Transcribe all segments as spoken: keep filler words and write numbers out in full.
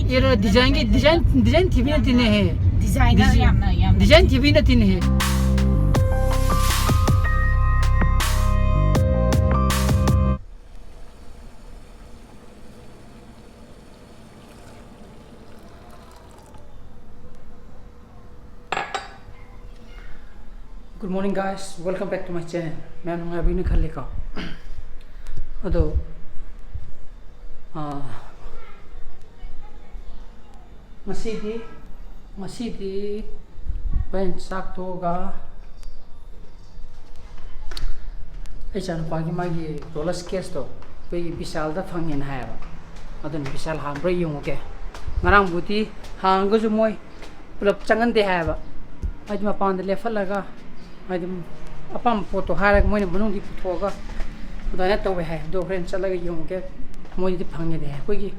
ꯑꯦꯔꯥ, ꯗꯤꯖꯥꯏꯟꯒꯤ, design, design ꯊꯤꯕꯤ ꯅꯠꯇꯦꯅꯦꯍꯦ꯫ ꯗꯤꯖꯥꯏꯟꯅ design, ꯌꯥꯝꯅ, ꯌꯥꯝꯅ design ꯊꯤꯕꯤ ꯅꯠꯇꯦꯅꯦꯍꯦ꯫ Good morning, guys. Welcome back to my channel. ꯃꯌꯥꯝ ꯅꯨꯡꯉꯥꯏꯕꯤꯅ ꯈꯜꯂꯤꯀꯣ꯫ ꯑꯗꯣ, ꯑꯥ, ꯉꯁꯤꯗꯤ, ꯉꯁꯤꯗꯤ ꯍꯣꯔꯦꯟ ꯆꯥꯛ ꯇꯣꯛꯑꯒ ꯑꯩ ꯏꯆꯥꯅꯨꯄꯥꯒꯤ ꯃꯥꯒꯤ roller skates ꯇꯣ ꯑꯩꯈꯣꯏꯒꯤ ꯕꯤꯁꯥꯜꯗ ꯐꯪꯉꯦꯅ ꯍꯥꯏꯌꯦꯕ꯫ ꯑꯗꯨꯅ ꯕꯤꯁꯥꯜ ꯍꯥꯡꯕ꯭ꯔꯥ ꯌꯦꯡꯉꯨꯒꯦ꯫ ꯉꯔꯥꯡꯕꯨꯗꯤ ꯍꯥꯡꯉꯒꯁꯨ ꯃꯣꯏ ꯄꯨꯂꯞ ꯆꯪꯍꯟꯗꯦ ꯍꯥꯏꯌꯦꯕ꯫ ꯍꯥꯏꯗꯤ ꯃꯄꯥꯟꯗ ꯂꯦꯞꯍꯜꯂꯒ, ꯍꯥꯏꯗꯤ ꯑꯄꯥꯝꯕ ꯄꯣꯠꯇꯣ ꯍꯥꯏꯔꯒ ꯃꯣꯏꯅ ꯃꯅꯨꯡꯗꯒꯤ ꯄꯨꯊꯣꯛꯑꯒ ꯑꯗꯨꯃꯥꯏꯅ ꯇꯧꯋꯦ ꯍꯥꯏ꯫ ꯑꯗꯣ ꯍꯣꯔꯦꯟ ꯆꯠꯂꯒ ꯌꯦꯡꯉꯨꯒꯦ, ꯃꯣꯏꯗꯗꯤ ꯐꯪꯉꯦꯗꯤ ꯍꯥꯏ꯫ ꯑꯩꯈꯣꯏꯒꯤ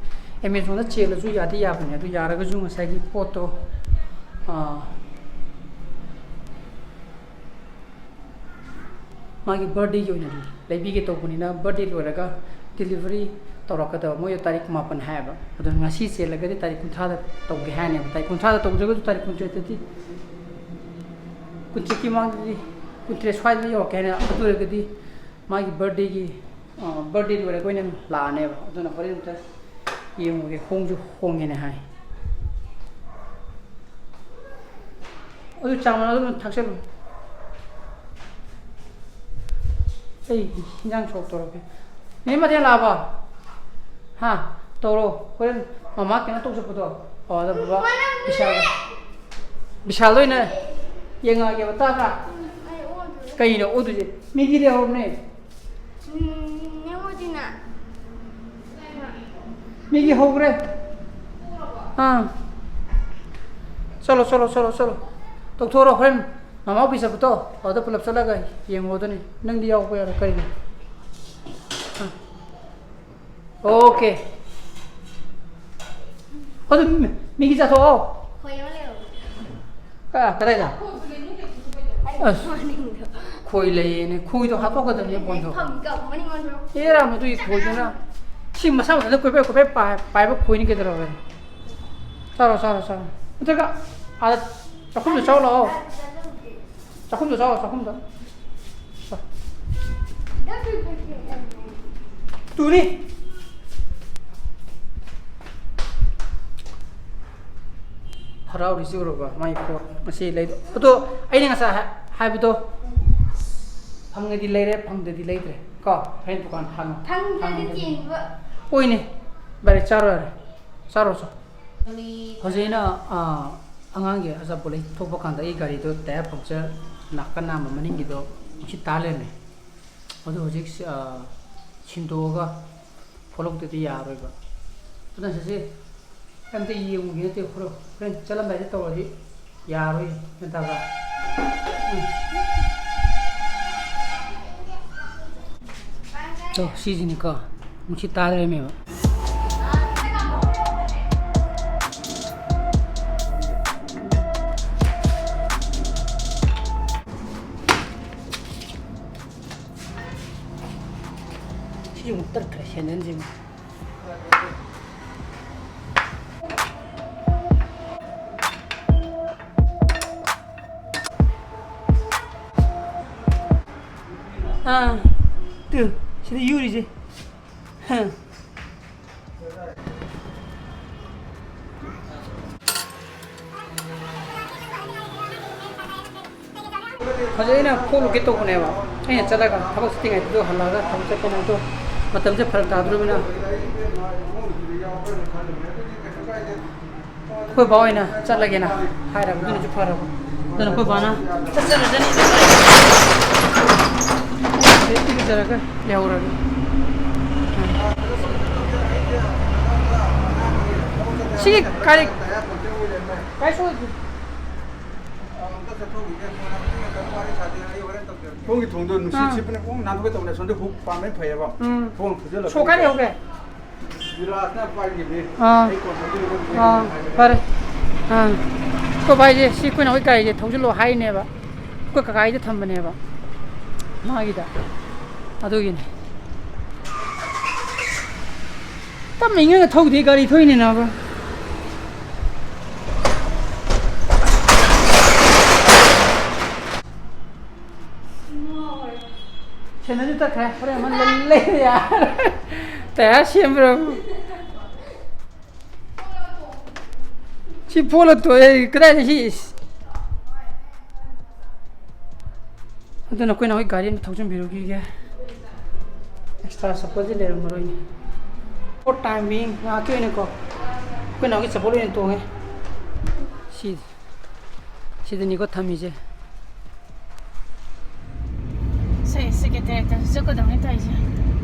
Amazon ꯗ ꯆꯦꯜꯂꯁꯨ ꯌꯥꯗꯤ ꯌꯥꯕꯅꯦ, ꯑꯗꯨ ꯌꯥꯔꯒꯁꯨ ꯉꯁꯥꯏꯒꯤ ꯄꯣꯠꯇꯣ, ꯑꯥ, ꯃꯥꯒꯤ birthday ꯒꯤ ꯑꯣꯏꯅ ꯂꯩꯕꯤꯒꯦ ꯇꯧꯕꯅꯤꯅ, birthday ꯂꯣꯏꯔꯒ delivery ꯇꯧꯔꯛꯀꯗꯕ꯫ ꯃꯣꯏꯗꯣ ꯇꯥꯔꯤꯛ ꯃꯥꯄꯟ ꯍꯥꯏꯌꯦꯕ꯫ ꯑꯗꯣ ꯉꯁꯤ ꯆꯦꯜꯂꯒꯗꯤ ꯇꯥꯔꯤꯛ ꯀꯨꯟꯊ꯭ꯔꯥꯗ ꯇꯧꯒꯦ ꯍꯥꯏꯅꯦꯕ꯫ ꯇꯥꯔꯤꯛ ꯀꯨꯟꯊ꯭ꯔꯥꯗ ꯇꯧꯗ꯭ꯔꯒꯁꯨ ꯇꯥꯔꯤꯛ ꯀꯨꯟꯇꯔꯦꯠꯇꯗꯤ, ꯀꯨꯟꯇꯔꯦꯠꯀꯤ ꯃꯃꯥꯡꯗꯗꯤ, ꯀꯨꯟꯇꯔꯦꯠ ꯁ꯭ꯋꯥꯏꯗ ꯌꯧꯔꯛꯀꯦ ꯍꯥꯏꯅ꯫ ꯑꯗꯨ ꯑꯣꯏꯔꯒꯗꯤ ꯃꯥꯒꯤ birthday ꯒꯤ, ꯑ, birthday ꯂꯣꯏꯔꯒ ꯑꯣꯏꯅ ꯂꯥꯛꯑꯅꯦꯕ꯫ ꯑꯗꯨꯅ ꯍꯣꯔꯦꯟ ꯑꯝꯇ ꯌꯦꯡꯉꯨꯒꯦ, ꯍꯣꯡꯁꯨ ꯍꯣꯡꯉꯦꯅ ꯍꯥꯏ꯫ ꯑꯗꯨ ꯆꯥ ꯃꯅꯥꯗꯣ ꯑꯗꯨꯝ ꯊꯥꯛꯆꯜꯂꯨ꯫ ꯑꯩ ꯏꯟꯖꯥꯡ ꯁꯣꯛ ꯇꯧꯔꯒꯦ꯫ ꯅꯦ ꯃꯊꯦꯜ ꯂꯥꯛꯑꯕꯣ? ꯍꯥ? ꯇꯧꯔꯣ꯫ ꯍꯣꯔꯦꯟ ꯃꯃꯥ ꯀꯩꯅꯣ ꯇꯧ ꯆꯠꯄꯗꯣ꯫ ꯑꯣ, ꯑꯗ ꯕꯕꯥ ꯕꯤꯁꯥꯜ, ꯕꯤꯁꯥꯜꯗ ꯑꯣꯏꯅ ꯌꯦꯡꯉꯛꯑꯒꯦꯕ, ꯇꯥꯕ꯭ꯔꯥ? ꯀꯩꯅꯣ ꯑꯣꯗꯣꯏꯁꯦ? ꯃꯤꯒꯤ ꯂꯩꯍꯧꯔꯕꯅꯦ꯫ ꯎꯝ, ꯅꯦ ꯃꯣꯗꯤꯅ꯫ ꯃꯤꯒꯤ ꯍꯧꯈ꯭ꯔꯦ꯫ ꯑꯥ꯫ ꯆꯠꯂꯣ, ꯆꯠꯂꯣ, ꯆꯠꯂꯣ, ꯆꯠꯂꯣ꯫ ꯇꯧꯊꯣꯛꯑꯣ, ꯍꯣꯔꯦꯟ ꯃꯃꯥ ꯑꯣꯐꯤꯁ ꯆꯠꯄꯗꯣ, ꯑꯗꯨꯗ ꯄꯨꯂꯞ ꯆꯠꯂꯒ ꯌꯦꯡꯉꯨꯗꯅꯤ꯫ ꯅꯪꯗꯤ ꯌꯥꯎꯕ ꯌꯥꯔꯣꯏ, ꯀꯔꯤꯅꯣ? ꯑꯥ꯫ ꯑꯣꯀꯦ꯫ ꯑꯗꯨ ꯃꯤ-, ꯃꯤꯒꯤ ꯆꯠꯊꯣꯛꯑꯣ꯫ ꯍꯣꯏ, ꯌꯥꯎꯔꯦ, ꯌꯥꯎꯔꯦ꯫ ꯀ-, ꯀꯗꯥꯏꯗ? ꯑꯁ, ꯈꯣꯏ ꯂꯩꯌꯦꯅꯦ꯫ ꯈꯣꯏꯗꯣ ꯍꯥꯠꯇꯣꯛꯀꯗꯕꯅꯦ, ꯐꯣꯟꯗꯣ꯫ ꯐꯝ-, ꯀ-, ꯃꯅꯤꯡ ꯑꯣꯟꯊꯣꯔꯛꯑꯣ꯫ ꯑꯦꯔꯥ, ꯃꯗꯨꯒꯤ ꯈꯣꯏꯗꯨꯅ꯫ ꯁꯤ ꯃꯁꯥ ꯃꯊꯟꯇ ꯀꯣꯏꯄꯥꯏ ꯀꯣꯏꯄꯥꯏ ꯄꯥꯏ-, ꯄꯥꯏꯕ ꯈꯣꯏꯅꯤ ꯀꯩꯗꯧꯔꯒꯦ? ꯆꯥꯔꯣ, ꯆꯥꯔꯣ, ꯆꯥꯔꯣ꯫ ꯅꯠꯇ꯭ꯔꯒ ꯑꯥꯗ ꯆꯥꯛꯈꯨꯝꯗ ꯆꯥꯎ ꯂꯥꯛꯑꯣ꯫ ꯆꯥꯛꯈꯨꯝꯗ ꯆꯥꯎ, ꯆꯥꯛꯈꯨꯝꯗ꯫ ꯆꯥ꯫ ꯇꯨꯅꯤ꯫ ꯍꯔꯥꯎꯔꯤꯁꯤ ꯎꯔꯕ? ꯃꯥꯏ ꯄꯣꯠ ꯉꯁꯤ ꯂꯩꯗꯣ꯫ ꯑꯗꯣ ꯑꯩꯅ ꯉꯁꯥꯏ ꯍꯥꯏ-, ꯍꯥꯏꯕꯗꯣ, ꯐꯪꯉꯗꯤ ꯂꯩꯔꯦ, ꯐꯪꯗꯗꯤ ꯂꯩꯇ꯭ꯔꯦ꯫ ꯀꯣ, ꯍꯣꯔꯦꯟ ꯗꯨꯀꯥꯟ ꯍꯥꯡꯉꯣ꯫ ꯐꯪꯗ꯭ꯔꯗꯤ ꯍꯥꯡꯉꯣ꯫ ꯆꯦꯟꯕ꯫ ꯍꯣꯏꯅꯦ꯫ ꯚꯥꯏ, ꯆꯥꯔꯣ ꯌꯥꯔꯦ꯫ ꯆꯥꯔꯣ, ꯆꯥ꯫ ꯍꯧꯖꯤꯛ ꯑꯩꯅ, ꯑꯥ, ꯑꯉꯥꯡꯒꯤ ꯑꯆꯥꯄꯣꯠ ꯂꯩꯊꯣꯛꯄ ꯀꯥꯟꯗ ꯑꯩ ꯒꯥꯔꯤꯗꯣ ꯇꯥꯌꯔ ꯄꯪꯆꯔ ꯅꯥꯀꯟ ꯅꯥꯝꯃ ꯃꯅꯤꯡꯒꯤꯗꯣ ꯅꯨꯡꯁꯤꯠ ꯇꯥ ꯂꯩꯔꯝꯃꯦ꯫ ꯑꯗꯨ ꯍꯧꯖꯤꯛ, ꯑꯥ, ꯁꯤꯟꯗꯣꯛꯑꯒ ꯐꯣꯠꯂꯧꯗꯗꯤ ꯌꯥꯔꯣꯏꯕ꯫ ꯑꯗꯨꯅ ꯁꯤꯁꯦ ꯑꯝꯇ ꯌꯦꯡꯉꯨꯒꯦ ꯅꯠꯇꯦ, ꯍꯣꯔꯦꯟ, ꯍꯣꯔꯦꯟ ꯆꯠꯂꯝꯗꯥꯏꯗ ꯇꯧꯔꯗꯤ ꯌꯥꯔꯣꯏ, ꯒ꯭ꯌꯥꯟ ꯇꯥꯕ꯭ꯔꯥ? ꯎꯝ꯫ ꯇꯣ, ꯁꯤꯁꯤꯅꯤꯀꯣ, ꯅꯨꯡꯁꯤꯠ ꯇꯥ ꯂꯩꯔꯝꯃꯦꯕ꯫ ꯁꯤ ꯑꯃꯨꯛ ꯇꯠꯈ꯭ꯔꯦ, ꯁꯦꯟꯗꯟꯁꯤ ꯑꯃꯨꯛ꯫ ꯑꯥ, ꯇꯨ, ꯁꯤꯗ ꯌꯨꯔꯤꯁꯦ꯫ ꯍꯥ꯫ ꯍꯧꯖꯤꯛ ꯑꯩꯅ ꯐꯣꯠꯂꯨꯒꯦ ꯇꯧꯕꯅꯦꯕ꯫ ꯑꯩꯅ ꯆꯠꯂꯒ ꯊꯕꯛ ꯆꯠꯇ꯭ꯔꯤꯉꯩꯗꯨꯗ ꯍꯜꯂꯛꯑꯒ ꯊꯕꯛ ꯆꯠꯀꯦꯅ ꯑꯗꯣ ꯃꯇꯝꯁꯦ ꯐꯔꯛ ꯇꯥꯗꯣꯔꯤꯕꯅꯤꯅ ꯑꯩꯈꯣꯏ ꯕꯥ ꯑꯣꯏꯅ ꯆꯠꯂꯒꯦꯅ ꯍꯥꯏꯔꯕ, ꯑꯗꯨꯅꯁꯨ ꯐꯔꯕ꯫ ꯑꯗꯨꯅ ꯑꯩꯈꯣꯏ ꯕꯥꯅ ꯆꯠꯆꯔꯖꯅꯤ꯫ ꯑꯩꯅ ꯁꯤꯗ ꯏꯔꯨꯖꯔꯒ ꯂꯩꯍꯧꯔꯒꯦ꯫ ꯁꯤꯒꯤ ꯀꯔꯤ ꯀꯥꯏ ꯁꯣꯏꯒꯦ? ꯊꯣꯡꯒꯤ ꯊꯣꯡꯗꯣ ꯅꯨꯡꯁꯤꯠ ꯑꯥ꯫ ꯁꯤꯠꯄꯅ ꯄꯨꯡ ꯅꯥꯟꯊꯣꯛꯀꯦ ꯇꯧꯕꯅꯦ꯫ ꯁꯣꯝꯗ ꯍꯨꯛ ꯄꯥꯟꯕꯅ ꯐꯩꯌꯦꯕ꯫ ꯎꯝ꯫ ꯊꯣꯡ ꯐꯨꯖꯜꯂꯛꯄ꯫ ꯁꯣ ꯀꯥꯏ ꯂꯩꯍꯧꯒꯦ? ꯕꯤꯂꯥꯁꯅ ꯄꯥꯏꯈꯤꯕꯅꯦ꯫ ꯑꯥ꯫ ꯑꯩ ꯀꯣꯟ ꯊꯧꯖꯤꯜꯂꯨꯕꯅꯦ ꯑꯥ, ꯍꯥꯏꯕꯅꯦ꯫ ꯐꯔꯦ꯫ ꯑꯥ꯫ ꯑꯩꯈꯣꯏ ꯚꯥꯏꯁꯦ ꯁꯤ ꯑꯩꯈꯣꯏ ꯅꯥꯎꯒꯤ ꯒꯥꯔꯤꯁꯦ ꯊꯧꯖꯤꯜꯂꯣ ꯍꯥꯏꯅꯦꯕ꯫ ꯑꯩꯈꯣꯏ ꯀꯀꯥꯒꯤꯗ ꯊꯝꯕꯅꯦꯕ꯫ ꯃꯥꯒꯤꯗ꯫ ꯑꯗꯨꯒꯤꯅꯦ꯫ ꯇꯞꯅ ꯏꯪꯉꯒ ꯊꯧꯗꯦ ꯒꯥꯔꯤ ꯊꯧꯔꯤꯅꯦ ꯅꯥꯕ꯫ ꯁꯦꯟꯗꯟꯁꯨ ꯇꯠꯈ꯭ꯔꯦ꯫ ꯍꯣꯔꯦꯟ ꯑꯃ ꯂꯩ-, ꯂꯩꯕ ꯌꯥꯔ-, ꯇꯌꯥꯔ ꯁꯦꯝꯕ꯭ꯔꯣ? ꯁꯤ ꯐꯣꯠꯂ ꯇꯣꯛꯑꯦ꯫ ꯀꯗꯥꯏꯗ ꯁꯤ? ꯑꯗꯨꯅ ꯑꯩꯈꯣꯏꯅ ꯍꯧꯖꯤꯛ ꯒꯥꯔꯤ ꯑꯃ ꯊꯧꯖꯤꯟꯕꯤꯔꯨꯈꯤꯒꯦ꯫ ꯑꯦꯛꯁꯇ꯭ꯔꯥ ꯆꯄꯜꯗꯤ ꯂꯩꯔꯝꯃꯔꯣꯏꯅꯦ꯫ For time being, ꯉꯥꯏꯍꯥꯛꯀꯤ ꯑꯣꯏꯅꯀꯣ, ꯑꯩꯈꯣꯏ ꯅꯥꯎꯒꯤ ꯆꯄꯜ ꯑꯣꯏꯅ ꯇꯣꯡꯉꯦ꯫ ꯁꯤ, ꯁꯤꯗꯅꯤꯀꯣ ꯊꯝꯃꯤꯁꯦ꯫ ꯁꯦ, ꯁꯦꯀ꯭ꯔꯦꯇꯔꯤꯌꯦꯠꯇꯁꯨ ꯆꯠꯀꯗꯧꯅꯤ ꯇꯧꯔꯤꯁꯦ꯫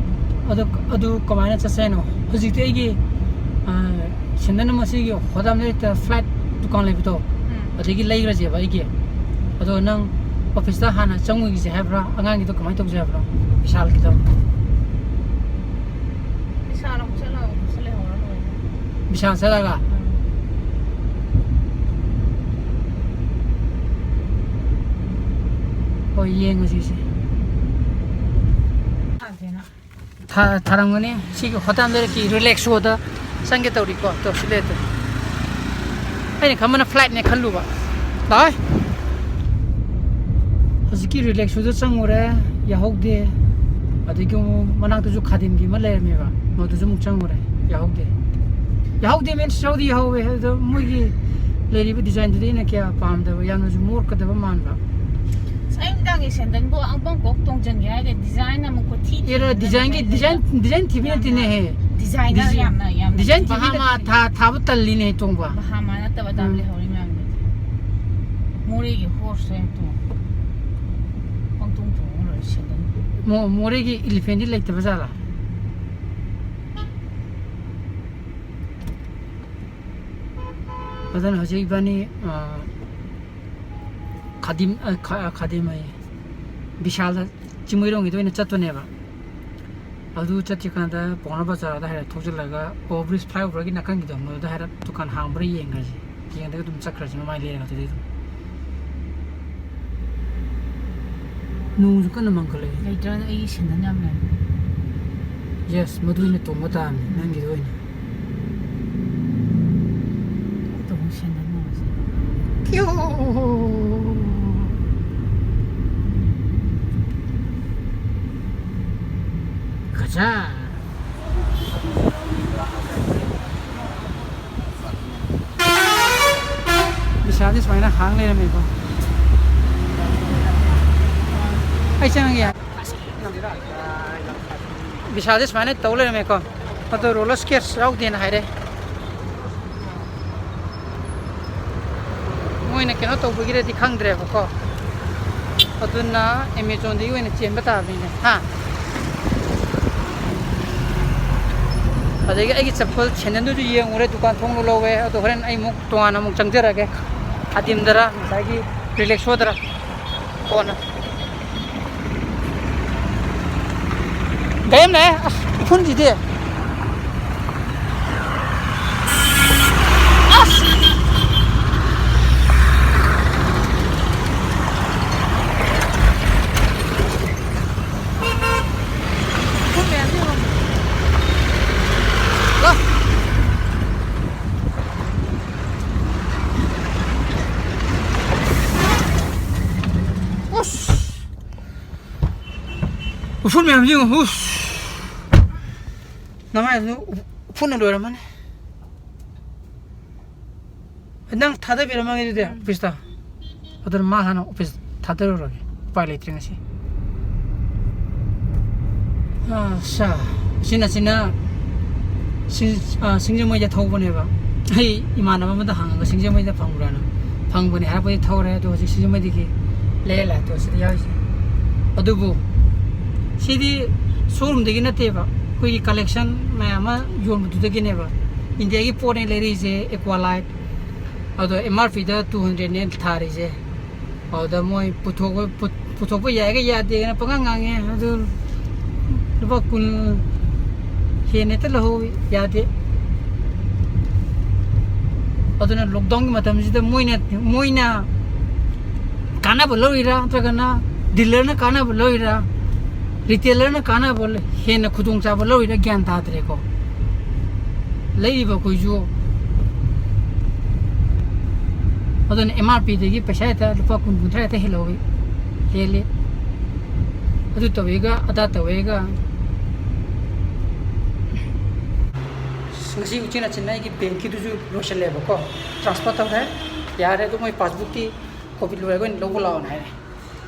ꯑꯗꯨ, ꯑꯗꯨ ꯀꯃꯥꯏꯅ ꯆꯠꯁꯦ ꯍꯥꯏꯅꯣ? ꯍꯧꯖꯤꯛꯇꯤ ꯑꯩꯒꯤ, ꯑ, ꯁꯦꯟꯗꯟ ꯑꯃ ꯁꯤꯒꯤ ꯍꯣꯗꯥꯝ ꯂꯩꯔꯛꯇ flat ꯗꯨꯀꯥꯟ ꯂꯩꯕꯗꯣ, ꯎꯝ꯫ ꯑꯗꯒꯤ ꯂꯩꯈ꯭ꯔꯁꯦꯕ ꯑꯩꯒꯤ꯫ ꯑꯗꯣ ꯅꯪ ꯑꯣꯐꯤꯁꯇ ꯍꯥꯟꯅ ꯆꯪꯉꯨꯈꯤꯁꯦ ꯍꯥꯏꯕ꯭ꯔꯥ? ꯑꯉꯥꯡꯒꯤꯗꯣ ꯀꯃꯥꯏꯅ ꯇꯧꯁꯦ ꯍꯥꯏꯕꯅꯣ? ꯕꯤꯁꯥꯜꯒꯤꯗꯣ꯫ ꯕꯤꯁꯥꯜ ꯑꯃꯨꯛ ꯆꯠꯂꯒ ꯑꯃꯨꯛꯁꯨ ꯂꯩꯍꯧꯔ ꯂꯣꯏꯔꯦ꯫ ꯕꯤꯁꯥꯜ ꯆꯠꯂꯒ? ꯎꯝ꯫ ꯍꯣꯏ, ꯌꯦꯡꯉꯨꯁꯤ ꯁꯤ꯫ ꯈꯪꯗꯦꯅ꯫ ꯊꯥ-, ꯊꯥꯔꯝꯒꯅꯤ꯫ ꯁꯤꯒꯤ ꯍꯣꯇꯦꯜ ꯂꯩꯔꯛꯀꯤ ꯔꯤꯂꯦꯛꯁꯣꯗ ꯆꯪꯒꯦ ꯇꯧꯔꯤꯀꯣ꯫ ꯇꯣ, ꯁꯤ ꯂꯩꯔꯦ꯫ ꯑꯩꯅ ꯈꯟꯕꯅ flightꯅꯦ ꯈꯜꯂꯨꯕ꯫ ꯂꯥꯛꯑꯣꯏ꯫ ꯍꯧꯖꯤꯛꯀꯤ ꯔꯤꯂꯦꯛꯁꯣꯗ ꯆꯪꯉꯨꯔꯦ, ꯌꯥꯍꯧꯗꯦ꯫ ꯑꯗꯒꯤ ꯑꯃꯨꯛ ꯃꯅꯥꯛꯇꯁꯨ ꯈꯥꯗꯤꯝꯒꯤ ꯑꯃ ꯂꯩꯔꯝꯃꯦꯕ, ꯃꯗꯨꯁꯨ ꯑꯃꯨꯛ ꯆꯪꯉꯨꯔꯦ, ꯌꯥꯍꯧꯗꯦ꯫ ꯌꯥꯍꯧꯗꯦ means ꯌꯥꯍꯧꯗꯤ ꯌꯥꯍꯧꯋꯦ, ꯑꯗꯣ ꯃꯣꯏꯒꯤ ꯂꯩꯔꯤꯕ designꯗꯨꯗꯤ ꯑꯩꯅ ꯀꯌꯥ ꯄꯥꯝꯗꯕ, ꯌꯥꯝꯅꯁꯨ ꯃꯣꯠꯀꯗꯕ ꯃꯥꯟꯕ꯫ ꯑꯁ, ꯑꯩ ꯅꯨꯡꯗꯥꯡꯒꯤ ꯁꯦꯟꯗꯟꯕꯨ ꯑꯪꯄꯪ ꯀꯣꯛ ꯇꯣꯡꯖꯟꯒꯦ ꯍꯥꯏꯔꯒ design ꯑꯃꯨꯛ ꯀꯣꯊꯤ ꯊꯤꯗꯅ ꯑꯦꯔꯥ, designꯒꯤ ꯂꯩ꯫ Design, design ꯊꯤꯕꯤ ꯅꯠꯇꯦꯅꯦꯍꯦ꯫ Designer ꯗꯤꯖ-, ꯌꯥꯝꯅ, ꯌꯥꯝꯅ design ꯊꯤꯕꯤ ꯕꯍꯥꯃꯥ ꯅꯠꯇꯦ꯫ ꯊꯥ-, ꯊꯥꯕ ꯇꯜꯂꯤꯅꯦ ꯇꯣꯡꯕ꯫ ꯕꯍꯥꯃꯥ ꯅꯠꯇꯕ ꯑꯗꯨꯝ ꯎꯝ꯫ ꯂꯩꯍꯧꯔꯤ ꯃꯌꯥꯝꯗꯨꯗꯤ꯫ ꯃꯣꯔꯦꯒꯤ horseꯇꯣ ꯌꯥꯝ ꯇꯣꯡꯉꯦ꯫ ꯄꯪꯇꯣꯡ ꯇꯣꯡꯉ ꯂꯣꯏꯔꯦ ꯁꯦꯟꯗꯟ꯫ ꯃꯣ-, ꯃꯣꯔꯦꯒꯤ elephantꯗꯤ ꯂꯩꯇꯕ ꯖꯥꯠꯂꯥ? ꯑꯗꯨꯅ ꯍꯧꯖꯤꯛ ꯏꯕꯥꯅꯤ, ꯑ, ꯈꯥꯗꯤꯝ, ꯑ, ꯈꯥ-, ꯈꯥꯗꯤꯝ ꯍꯥꯏꯌꯦ, ꯕꯤꯁꯥꯜꯗ ꯆꯤꯡꯃꯩꯔꯣꯡꯒꯤꯗ ꯑꯣꯏꯅ ꯆꯠꯇꯣꯏꯅꯦꯕ꯫ ꯑꯗꯨ ꯆꯠꯇ꯭ꯔꯤꯀꯥꯟꯗ ꯄꯥꯎꯅꯥ ꯕꯖꯥꯔꯗ ꯍꯥꯏꯔꯞ ꯊꯧꯖꯤꯜꯂꯒ, over bridge, flyoverꯒꯤ ꯅꯥꯀꯟꯒꯤꯗꯣ, ꯃꯗꯨꯗ ꯍꯥꯏꯔꯞ ꯗꯨꯀꯥꯟ ꯍꯥꯡꯕ꯭ꯔꯥ ꯌꯦꯡꯈ꯭ꯔꯁꯤ꯫ ꯌꯦꯡꯗꯒ ꯑꯗꯨꯝ ꯆꯠꯈ꯭ꯔꯁꯤ, ꯃꯃꯥꯏ ꯂꯩꯔꯒ ꯑꯗꯨꯗꯤ ꯑꯗꯨꯝ꯫ ꯅꯣꯡꯁꯨ ꯀꯟꯅ ꯃꯪꯈꯠꯂꯛꯑꯦ꯫ ꯂꯩꯇ꯭ꯔꯒꯅ ꯑꯩꯒꯤ ꯁꯦꯟꯗꯟ ꯌꯥꯝ ꯂꯩ꯫ Yes, ꯃꯗꯨ ꯑꯣꯏꯅ ꯇꯣꯡꯕ ꯇꯥꯕꯅꯤ, ꯅꯪꯒꯤꯗ ꯑꯣꯏꯅ꯫ ꯑꯩ ꯇꯣꯡꯕ ꯁꯦꯟꯗꯟ ꯃꯥꯟꯕꯁꯦ꯫ ꯀ꯭ꯌꯨ꯫ ꯁꯨꯃꯥꯏꯅ ꯍꯥꯡ ꯂꯩꯔꯝꯃꯦꯀꯣ꯫ ꯑꯩ ꯆꯪꯉꯒꯦ꯫ ꯕꯤꯁꯥꯜꯁꯦ ꯁꯨꯃꯥꯏꯅ ꯇꯧ ꯂꯩꯔꯝꯃꯦꯀꯣ꯫ ꯑꯗꯣ ꯔꯣꯂꯔ ꯁ꯭ꯀꯦꯠꯁ ꯌꯥꯎꯗꯦꯅ ꯍꯥꯏꯔꯦ꯫ ꯃꯣꯏꯅ ꯀꯩꯅꯣ ꯇꯧꯕꯒꯤꯔꯗꯤ ꯈꯪꯗ꯭ꯔꯦꯕꯀꯣ꯫ ꯑꯗꯨꯅ ꯑꯦꯃꯦꯖꯣꯟꯗꯒꯤ ꯑꯣꯏꯅ ꯆꯦꯟꯕ ꯇꯥꯕꯅꯤꯅꯦ, ꯍꯥ? ꯑꯗꯒꯤ ꯑꯩꯒꯤ ꯆꯄꯜ ꯁꯦꯟꯗꯟꯗꯨꯁꯨ ꯌꯦꯡꯉꯨꯔꯦ, ꯗꯨꯀꯥꯟ ꯊꯣꯡꯗꯣ ꯂꯧꯋꯦ꯫ ꯑꯗꯣ ꯍꯣꯔꯦꯟ ꯑꯩ ꯑꯃꯨꯛ ꯇꯣꯉꯥꯟꯅ ꯑꯃꯨꯛ ꯆꯪꯖꯔꯒꯦ ꯑꯗꯤꯝꯗꯔ, ꯉꯁꯥꯏꯒꯤ ꯔꯤꯂꯦꯛꯁꯣꯗꯔ꯫ ꯀꯣꯟꯅ ꯒꯥꯔꯤ ꯑꯃ ꯂꯥꯛꯑꯦ꯫ ꯑꯁ, ꯎꯐꯨꯟꯁꯤꯗꯤ꯫ ꯑꯁ! ꯎꯐꯨꯟ ꯃꯌꯥꯝꯁꯦ ꯌꯦꯡꯉꯣ꯫ ꯂꯥꯎ꯫ ꯑꯁ! ꯎꯐꯨꯟ ꯃꯌꯥꯝꯁꯦ ꯌꯦꯡꯉꯣ꯫ ꯎꯁ! ꯅꯃꯥꯏꯗꯨ ꯎꯐꯨꯟꯅ ꯂꯣꯏꯔꯝꯃꯅꯤ꯫ ꯅꯪ ꯊꯥꯗꯕꯤꯔꯝꯃꯒꯦ ꯑꯗꯨꯗꯤ, ꯎꯝ꯫ ꯑꯣꯐꯤꯁꯇ꯫ ꯑꯗꯨꯅ ꯃꯥ ꯍꯥꯟꯅ ꯑꯣꯐꯤꯁ ꯊꯥꯗꯔꯨꯔꯒꯦ꯫ ꯎꯄꯥꯏ ꯂꯩꯇ꯭ꯔꯦ ꯉꯁꯤ꯫ ꯑꯁꯥ, ꯁꯤꯅ, ꯁꯤꯅ ꯁꯤꯡ-, ꯑ, ꯁꯤꯡꯖꯃꯩꯗ ꯊꯧꯕꯅꯦꯕ꯫ ꯑꯩ ꯏꯃꯥꯟꯅꯕ ꯑꯃꯗ ꯍꯪꯉꯒ ꯁꯤꯡꯖꯃꯩꯗ ꯐꯪꯕ꯭ꯔꯥꯅ꯫ ꯐꯪꯕꯅꯦ ꯍꯥꯏꯔꯛꯄꯗꯤ ꯊꯧꯔꯦ, ꯑꯗꯣ ꯍꯧꯖꯤꯛ ꯁꯤꯡꯖꯃꯩꯗꯒꯤ ꯂꯩꯔ ꯂꯥꯛꯑꯦ꯫ ꯑꯗꯣ ꯁꯤꯗ ꯌꯥꯎꯔꯤꯁꯦ꯫ ꯑꯗꯨꯕꯨ ꯁꯤꯗꯤ ꯁꯣꯔꯨꯝꯗꯒꯤ ꯅꯠꯇꯦꯕ, ꯑꯩꯈꯣꯏꯒꯤ ꯀꯂꯦꯛꯁꯟ ꯃꯌꯥꯝ ꯑꯃ ꯌꯣꯟꯕꯗꯨꯗꯒꯤꯅꯦꯕ꯫ ꯏꯟꯗꯤꯌꯥꯒꯤ ꯄꯣꯠꯅꯦ ꯂꯩꯔꯛꯏꯁꯦ, ꯑꯦꯀ꯭ꯋꯥ ꯂꯥꯏꯠ꯫ ꯑꯗꯣ ꯑꯦꯝ ꯑꯥꯔ ꯄꯤꯗ ꯇꯨ ꯍꯟꯗ꯭ꯔꯦꯗꯅꯦ ꯊꯥꯔꯤꯁꯦ꯫ ꯑꯗꯨꯗ ꯃꯣꯏ ꯄꯨꯊꯣꯛꯄ, ꯄꯨ-, ꯄꯨꯊꯣꯛꯄ ꯌꯥꯏꯒ ꯌꯥꯗꯦꯒꯅ ꯄꯪꯉꯥꯡ ꯉꯥꯡꯉꯦ꯫ ꯑꯗꯨ ꯂꯨꯄꯥ ꯀꯨꯟ ꯍꯦꯟꯅ ꯍꯦꯛꯇ ꯂꯧꯍꯧꯋꯤ, ꯌꯥꯗꯦ꯫ ꯑꯗꯨꯅ ꯂꯣꯛꯗꯥꯎꯟꯒꯤ ꯃꯇꯝꯁꯤꯗ ꯃꯣꯏꯅ, ꯃꯣꯏꯅ ꯀꯥꯟꯅꯕ ꯂꯧꯔꯤꯔꯥ, ꯅꯠꯇ꯭ꯔꯒꯅ ꯗꯤꯂꯔꯅ ꯀꯥꯟꯅꯕ ꯂꯧꯔꯤꯔꯥ, ꯔꯤꯇꯦꯂꯔꯅ ꯀꯥꯟꯅꯕ ꯍꯦꯟꯅ ꯈꯨꯗꯣꯡꯆꯥꯕ ꯂꯧꯔꯤꯔꯥ, ꯒ꯭ꯌꯥꯟ ꯇꯥꯗ꯭ꯔꯦꯀꯣ꯫ ꯂꯩꯔꯤꯕ ꯑꯩꯈꯣꯏꯁꯨ꯫ ꯑꯗꯨꯅ ꯑꯦꯝ ꯑꯥꯔ ꯄꯤꯗꯒꯤ ꯄꯩꯁꯥ ꯍꯦꯛꯇ ꯂꯨꯄꯥ ꯀꯨꯟ, ꯀꯨꯟꯊ꯭ꯔꯥ ꯍꯦꯛꯇ ꯍꯦꯜꯍꯧꯋꯤ, ꯍꯦꯜꯂꯤ꯫ ꯑꯗꯨ ꯇꯧꯋꯦꯒ ꯑꯗꯥ ꯇꯧꯋꯦꯒ꯫ ꯉꯁꯤ ꯎꯆꯤꯟ ꯅꯥꯆꯤꯟꯅ ꯑꯩꯒꯤ ꯕꯦꯡꯀꯤꯗꯨꯁꯨ ꯂꯣꯏꯁꯤꯜꯂꯦꯕꯀꯣ, ꯇ꯭ꯔꯥꯟꯁꯐꯔ ꯇꯧꯔꯦ꯫ ꯌꯥꯔꯦ, ꯑꯗꯨ ꯃꯣꯏ ꯄꯥꯁꯕꯨꯛꯀꯤ ꯀꯣꯄꯤ ꯂꯣꯏꯔꯒ ꯑꯣꯏꯅ ꯂꯧꯕ ꯂꯥꯛꯑꯣꯅ ꯍꯥꯏꯔꯦ꯫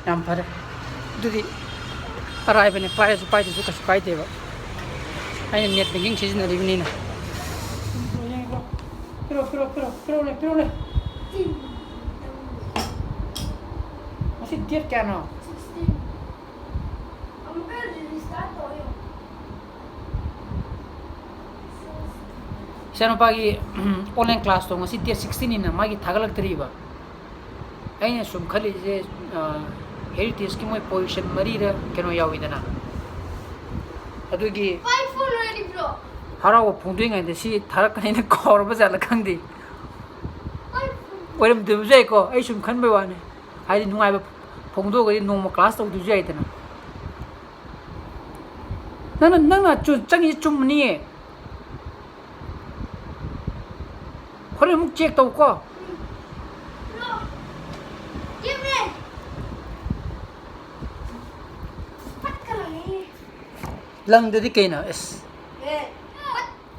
ꯌꯥꯝ ꯐꯔꯦ꯫ ꯑꯗꯨꯗꯤ ꯑꯔꯥꯏꯕꯅꯦ, ꯄꯥꯏꯔꯁꯨ ꯄꯥꯏꯗ꯭ꯔꯁꯨ ꯀꯩꯁꯨ ꯀꯥꯏꯗꯦꯕ꯫ ꯑꯩꯅ ꯅꯦꯠ ꯕꯦꯡꯀꯤꯡ ꯁꯤꯖꯤꯟꯅꯔꯤꯕꯅꯤꯅ꯫ ꯄꯤꯔꯣ, ꯄꯤꯔꯣ, ꯄꯤꯔꯣ, ꯄꯤꯔꯣꯅꯦ, ꯄꯤꯔꯣꯅꯦ꯫ ꯉꯁꯤ ꯗꯦꯠ ꯀꯌꯥꯅꯣ? ꯏꯆꯥꯅꯨꯄꯥꯒꯤ online classꯇꯣ ꯉꯁꯤ date sixteenꯅꯤꯅ ꯃꯥꯒꯤ ꯊꯥꯒꯠꯂꯛꯇ꯭ꯔꯤꯕ꯫ ꯑꯩꯅ ꯁꯨꯝ ꯈꯜꯂꯤꯁꯦ, ꯑ, Heritageꯀꯤ ꯃꯣꯏ position ꯃꯔꯤꯗ ꯀꯩꯅꯣ ꯌꯥꯎꯋꯤꯗꯅ, ꯑꯗꯨꯒꯤ ꯍꯔꯥꯎꯕ ꯐꯣꯡꯗꯣꯛꯏꯉꯩꯗ ꯁꯤ ꯊꯥꯔꯛꯀꯅꯤꯅ ꯀꯥꯎꯔꯕ ꯖꯥꯠꯂ ꯈꯪꯗꯦ꯫ ꯑꯣꯏꯔꯝꯗꯕꯁꯨ ꯌꯥꯏꯀꯣ, ꯑꯩ ꯁꯨꯝ ꯈꯟꯕꯩ ꯋꯥꯅꯤ꯫ ꯍꯥꯏꯗꯤ ꯅꯨꯡꯉꯥꯏꯕ ꯐꯣꯡꯗꯣꯛꯑꯒꯗꯤ ꯅꯣꯡꯃ class ꯇꯧꯗꯣꯏꯁꯨ ꯌꯥꯏꯗꯅ꯫ ꯅꯪꯅ, ꯅꯪꯅ ꯆꯨ-, ꯆꯪꯉꯤꯁꯦ ꯆꯨꯝꯕꯅꯤꯌꯦ꯫ ꯍꯣꯔꯦꯟ ꯑꯃꯨꯛ check ꯇꯧꯀꯣ꯫ ꯂꯪꯗꯗꯤ ꯀꯩꯅꯣ? ꯑꯁ꯫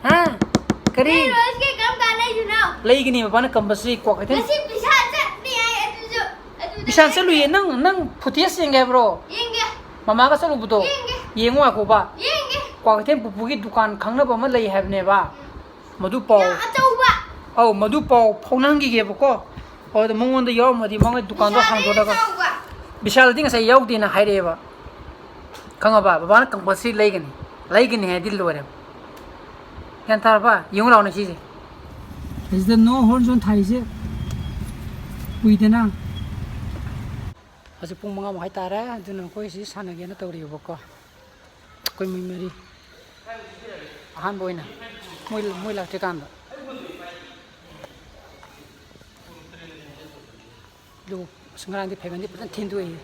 ꯍꯥ? ꯀꯔꯤ? ꯂꯩꯒꯅꯤ, ꯕꯕꯥꯅ compulsory ꯀ꯭ꯋꯥꯀꯩꯊꯦꯜ꯫ ꯉꯁꯤ ꯕꯤꯁꯥꯜ ꯆꯠꯅꯤ ꯍꯥꯏ, ꯑꯗꯨꯁꯨ, ꯑꯗꯨꯗ ꯕꯤꯁꯥꯜ ꯆꯠꯂꯨꯏꯌꯦ? ꯅꯪ, ꯅꯪ footage ꯌꯦꯡꯒꯦ ꯍꯥꯏꯕ꯭ꯔꯣ? ꯌꯦꯡꯒꯦ꯫ ꯃꯃꯥꯒ ꯆꯠꯂꯨꯕꯗꯣ? ꯌꯦꯡꯒꯦ꯫ ꯌꯦꯡꯉꯨ ꯉꯥꯏꯈꯣꯕ꯫ ꯌꯦꯡꯒꯦ꯫ ꯀ꯭ꯋꯥꯀꯩꯊꯦꯜ ꯄꯨꯄꯨꯒꯤ ꯗꯨꯀꯥꯟ ꯈꯪꯅꯕ ꯑꯃ ꯂꯩ ꯍꯥꯏꯕꯅꯦꯕ꯫ ꯎꯝ꯫ ꯃꯗꯨ ꯄꯥꯎ, ꯌꯥꯝ ꯑꯆꯧꯕ꯫ ꯑꯧ, ꯃꯗꯨ ꯄꯥꯎ ꯐꯥꯎꯅꯍꯟꯈꯤꯒꯦꯕꯀꯣ꯫ ꯑꯗꯨꯗ ꯃꯉꯣꯟꯗ ꯌꯥꯎꯔꯝꯃꯗꯤ ꯃꯉꯣꯟ ꯗꯨꯀꯥꯟꯗꯣ ꯕꯤꯁꯥꯜꯗꯒꯤ ꯍꯥꯡꯗꯣꯛꯂꯒ꯫ ꯆꯥꯎꯕ꯫ ꯕꯤꯁꯥꯜꯗꯤ ꯉꯁꯥꯏ ꯌꯥꯎꯗꯦꯅ ꯍꯥꯏꯔꯛꯑꯦꯕ꯫ ꯈꯪꯉꯕ? ꯕꯕꯥꯅ compulsory ꯂꯩꯒꯅꯤ꯫ ꯂꯩꯒꯅꯤ ꯍꯥꯏꯗꯤ ꯂꯣꯏꯔꯦ꯫ ꯒ꯭ꯌꯥꯟ ꯇꯥꯔꯕ? ꯌꯦꯡꯉꯨ ꯂꯥꯎꯅꯦ ꯁꯤꯁꯦ꯫ ꯑꯁꯤꯗ no horn zone ꯊꯥꯏꯁꯦ ꯎꯏꯗꯅ? ꯍꯧꯖꯤꯛ ꯄꯨꯡ ꯃꯉꯥ ꯃꯈꯥꯏ ꯇꯥꯔꯦ, ꯑꯗꯨꯅ ꯑꯩꯈꯣꯏ ꯁꯤ ꯁꯥꯟꯅꯒꯦꯅ ꯇꯧꯔꯤꯕꯀꯣ꯫ ꯑꯩꯈꯣꯏ ꯃꯤ ꯃꯔꯤ꯫ ꯑꯍꯥꯟꯕ ꯑꯣꯏꯅ ꯃꯣꯏ, ꯃꯣꯏ ꯂꯥꯛꯇ꯭ꯔꯤꯀꯥꯟꯗ꯫ ꯑꯗꯨ ꯑꯁ, ꯉꯔꯥꯡꯗꯤ ꯐꯥꯏꯒꯟꯗꯤ ꯐꯖꯅ ꯊꯤꯟꯗꯣꯛꯏ꯫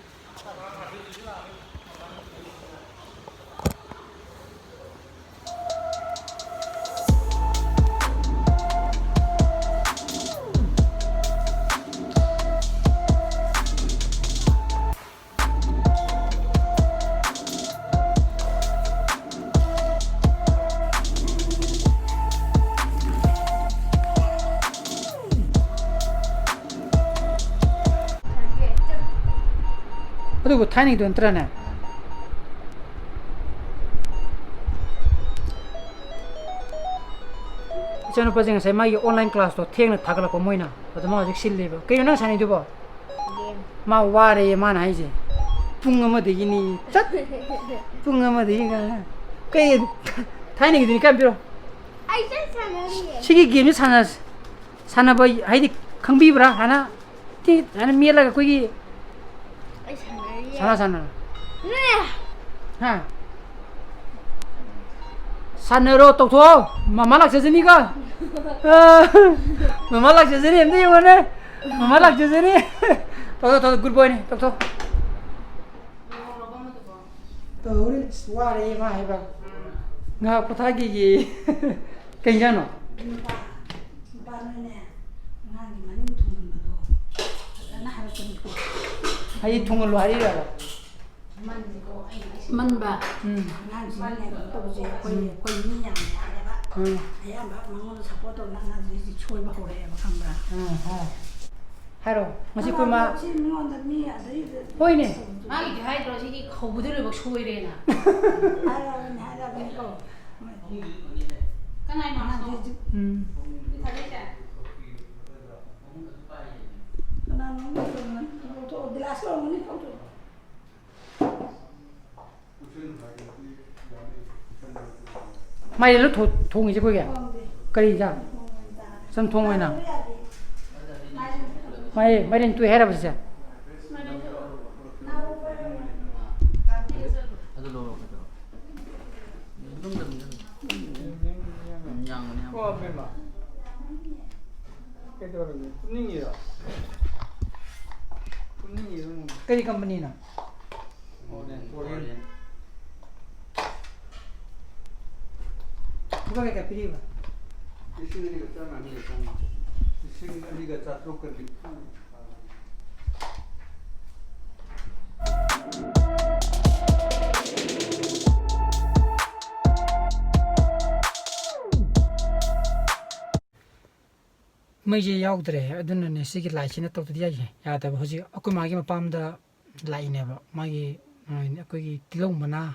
ꯑꯗꯨꯕꯨ ꯊꯥꯏꯅꯒꯤꯗꯣ ꯅꯠꯇ꯭ꯔꯅꯦ? ꯏꯆꯥꯅꯨꯄꯥꯁꯦ ꯉꯁꯥꯏ ꯃꯥꯒꯤ online classꯇꯣ ꯊꯦꯡꯅ ꯊꯥꯒꯠꯂꯛꯄ ꯃꯣꯏꯅ꯫ ꯑꯗꯣ ꯃꯥ ꯍꯧꯖꯤꯛ ꯁꯤꯜꯂꯦꯕ꯫ "ꯀꯩꯅꯣ ꯅꯪ ꯁꯥꯟꯅꯩꯗꯨꯕꯣ?" ꯒꯦꯝ꯫ ꯃꯥ ꯋꯥꯔꯦꯌꯦ ꯃꯥꯅ ꯍꯥꯏꯁꯦ꯫ "ꯄꯨꯡ ꯑꯃꯗꯒꯤꯅꯤ ꯆꯠ, ꯄꯨꯡ ꯑꯃꯗꯒꯤ ꯀꯥꯏꯅ꯫ ꯀꯩ ꯊꯥꯏꯅꯒꯤꯗꯨꯅꯤ ꯀꯥꯏ ꯄꯤꯔꯣ?" ꯑꯩ ꯆꯠ ꯁꯥꯟꯅꯔꯤꯌꯦ꯫ ꯁꯤꯒꯤ ꯒꯦꯝꯁꯦ ꯁꯥꯟꯅ-, ꯁꯥꯟꯅꯕ ꯍꯥꯏꯗꯤ ꯈꯪꯕꯤꯕ꯭ꯔꯥ? ꯍꯥꯟꯅ ꯇꯤ ꯍꯥꯏꯅ ꯃꯦꯠꯂꯒ ꯑꯩꯈꯣꯏꯒꯤ ꯑꯩ ꯁꯥꯟꯅꯔꯤꯌꯦ꯫ ꯁꯥꯟꯅ, ꯁꯥꯟꯅ꯫ ꯅꯦ! ꯍꯥ? ꯁꯥꯟꯅꯔꯣ, ꯇꯧꯊꯣꯛꯑꯣ꯫ ꯃꯃꯥ ꯂꯥꯛꯆꯁꯅꯤꯀꯣ꯫ ꯑ, ꯃꯃꯥ ꯂꯥꯛꯆꯁꯅꯤ, ꯑꯝꯇ ꯌꯦꯡꯉꯣꯅꯦ꯫ ꯃꯃꯥ ꯂꯥꯛꯆꯁꯅꯤ꯫ ꯇꯧꯊꯣꯛ, ꯇꯧꯊꯣꯛ, good boyꯅꯦ, ꯇꯧꯊꯣꯛ꯫ ꯇꯧꯔꯤ, ꯑꯁ, ꯋꯥꯔꯦ ꯃꯥ ꯍꯥꯏꯕ꯫ ꯉꯥ ꯄꯣꯊꯥꯈꯤꯒꯦ꯫ ꯀꯩ ꯏꯟꯖꯥꯡꯅꯣ? ꯅꯨꯄꯥ, ꯅꯨꯄꯥ ꯅꯣꯏꯅꯦ, ꯑꯉꯥꯡꯒꯤ ꯃꯅꯤꯡ ꯊꯨꯡꯍꯟꯕꯗꯣ ꯐꯖꯅ ꯍꯥꯏꯔꯛꯀꯅꯤꯀꯣ꯫ ꯍꯥꯏꯗꯤ ꯊꯨꯡꯍꯜꯂꯣ ꯍꯥꯏꯔꯤꯔꯕ? ꯃꯟꯕ꯫ ꯎꯝ꯫ ꯑꯉꯥꯡꯁꯤꯅꯅꯦ ꯀꯩꯅꯣ ꯇꯧꯕꯁꯦ, ꯑꯩꯈꯣꯏ, ꯎꯝ꯫ ꯑꯩꯈꯣꯏ ꯃꯤ ꯌꯥꯝ ꯌꯥꯝꯃꯦꯕ꯫ ꯎꯝ꯫ ꯑꯌꯥꯝꯕ ꯃꯉꯣꯟꯗ support ꯇꯧꯅ ꯑꯉꯥꯡꯁꯤꯡꯁꯤ ꯁꯣꯏꯕ ꯍꯧꯔꯛꯑꯦꯕ, ꯈꯪꯕ꯭ꯔꯥ? ꯎꯝ, ꯍꯥꯏ꯫ ꯍꯥꯏꯔꯣ꯫ ꯉꯁꯤ ꯑꯩꯈꯣꯏ ꯃꯥ ꯁꯤ ꯃꯤꯉꯣꯟꯗ ꯃꯤ ꯑꯗꯩ ꯍꯣꯏꯅꯦ꯫ ꯃꯥꯒꯤꯗꯤ ꯍꯥꯏꯗ꯭ꯔꯣ, ꯁꯤꯒꯤ ꯍꯧꯕꯗꯩ ꯂꯣꯏꯕꯧ ꯁꯣꯏꯔꯦꯅ? ꯍꯥꯏꯔꯕꯅꯤ, ꯍꯥꯏꯔꯕꯅꯤꯀꯣ꯫ ꯀꯅꯥꯏꯅꯣ? ꯑꯉꯥꯡꯁꯦ ꯍꯧꯖꯤꯛ ꯎꯝ꯫ ꯊꯥꯗꯩꯁꯦ? ꯀꯅꯥꯅꯣꯝꯒꯤ ꯂꯧꯊꯣꯛꯑꯣ, ꯒꯤꯂꯥꯁ ꯂꯧꯔꯝꯒꯅꯤ, ꯂꯧꯊꯣꯛꯑꯣ꯫ ꯃꯥꯏꯔꯦꯟꯂꯣ ꯊꯣ-, ꯊꯣꯡꯉꯤꯁꯦ ꯑꯩꯈꯣꯏꯒꯤ? ꯀꯔꯤ ꯏꯟꯖꯥꯡ? ꯆꯝꯊꯣꯡ ꯑꯣꯏꯅ? ꯃꯥꯏꯔꯦꯟ, ꯃꯥꯏꯔꯦꯟ ꯇꯣꯛꯑꯦ ꯍꯥꯏꯔꯕ ꯁꯤꯁꯦ? ꯑꯗꯨ ꯂꯧꯔꯣ, ꯀꯩꯗꯧꯔꯕ? ꯌꯥꯝꯕꯅꯦ, ꯌꯥꯝꯕꯅꯦ꯫ ꯀꯩꯗꯧꯔꯒꯦ? ꯇꯨꯝꯅꯤꯡꯉꯤꯔꯣ? ꯇꯨꯝꯅꯤꯡꯉꯤꯔꯣ ꯅꯪ? ꯀꯔꯤ ꯀꯝꯄꯅꯤꯅꯣ? ꯑꯣꯔꯦꯟ, ꯑꯣꯔꯦꯟ꯫ ꯂꯨꯄꯥ ꯀꯌꯥ ꯀꯌꯥ ꯄꯤꯔꯤꯕ? ꯂꯤꯁꯤꯡ ꯑꯅꯤꯒ ꯆꯥꯝꯃ, ꯑꯅꯤꯒ ꯆꯥꯝꯃ꯫ ꯂꯤꯁꯤꯡ ꯑꯅꯤꯒ ꯆꯥꯇ꯭ꯔꯨꯛꯀ ꯅꯤꯐꯨ꯫ ꯃꯩꯁꯦ ꯌꯥꯎꯗ꯭ꯔꯦ, ꯑꯗꯨꯅꯅꯦ ꯁꯤꯒꯤ lightꯁꯤꯅ ꯇꯧꯗꯗꯤ ꯌꯥꯏꯌꯦ, ꯌꯥꯗꯕ꯫ ꯍꯧꯖꯤꯛ ꯑꯩꯈꯣꯏ ꯃꯥꯒꯤ ꯃꯄꯥꯝꯗ ꯂꯥꯛꯏꯅꯦꯕ꯫ ꯃꯥꯒꯤ ꯑꯩꯈꯣꯏꯒꯤ ꯇꯤꯜꯍꯧ ꯃꯅꯥ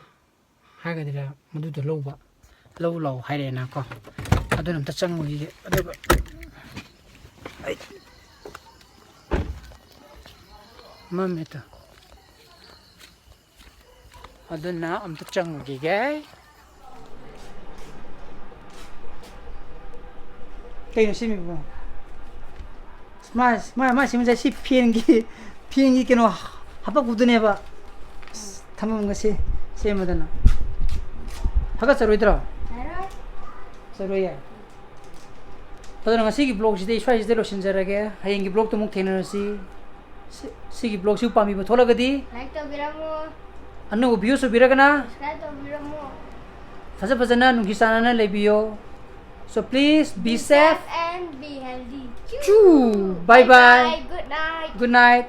ꯍꯥꯏꯒꯗ꯭ꯔꯥ, ꯃꯗꯨꯗꯣ ꯂꯧꯕ, ꯂꯧ ꯂꯥꯛꯑꯣ ꯍꯥꯏꯔꯛꯑꯦꯅꯀꯣ꯫ ꯑꯗꯨꯅ ꯑꯝꯇ ꯆꯪꯉꯨꯈꯤꯒꯦ꯫ ꯑꯗꯨꯒ ꯑꯩ ꯃꯝꯃꯦ ꯇꯨ꯫ ꯑꯗꯨꯅ ꯑꯝꯇ ꯆꯪꯉꯨꯈꯤꯒꯦ꯫ ꯀꯩꯅꯣ ꯁꯤꯃꯤꯕꯣ? ꯃꯥ, ꯃꯥ, ꯃꯥ ꯁꯤꯃꯁꯦ ꯁꯤ ꯐꯦꯟꯒꯤ, ꯐꯦꯟꯒꯤ ꯀꯩꯅꯣ ꯍꯥꯄꯛꯄꯗꯨꯅꯦꯕ꯫ ꯑꯁ, ꯊꯝꯃꯝꯒꯁꯤ ꯁꯦꯝꯃꯗꯅ꯫ ꯍꯥꯒꯠꯆꯔꯣꯏꯗ꯭ꯔꯣ? ꯌꯥꯔꯣꯏ꯫ ꯆꯠꯂꯣꯏꯌꯦ꯫ ꯑꯗꯨꯅ ꯉꯁꯤꯒꯤ vlogꯁꯤꯗꯤ ꯑꯩ ꯁ꯭ꯋꯥꯏꯁꯤꯗ ꯂꯣꯏꯁꯤꯟꯖꯔꯒꯦ꯫ ꯍꯌꯦꯡꯒꯤ vlogꯇ ꯑꯃꯨꯛ ꯊꯦꯡꯅꯔꯁꯤ꯫ ꯁꯤ-, ꯁꯤꯒꯤ vlogꯁꯤꯕꯨ ꯄꯥꯝꯕꯤꯕ ꯊꯣꯛꯂꯒꯗꯤ like ꯇꯧꯕꯤꯔꯝꯃꯣ꯫ ꯑꯅꯧꯕ views ꯑꯣꯏꯕꯤꯔꯒꯅ subscribe ꯇꯧꯕꯤꯔꯝꯃꯣ꯫ ꯐꯖ ꯐꯖꯅ ꯅꯨꯡꯁꯤ ꯆꯥꯟꯅꯅ ꯂꯩꯕꯤꯌꯣ꯫ So please be safe. Be safe and be healthy. Choo. Bye bye. Bye. Good night. Good night.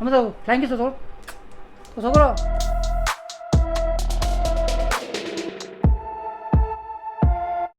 ꯑꯃ ꯇꯧ, flying kiss ꯇꯧꯊꯣꯛ-, ꯇꯧꯊꯣꯛꯈ꯭ꯔꯣ꯫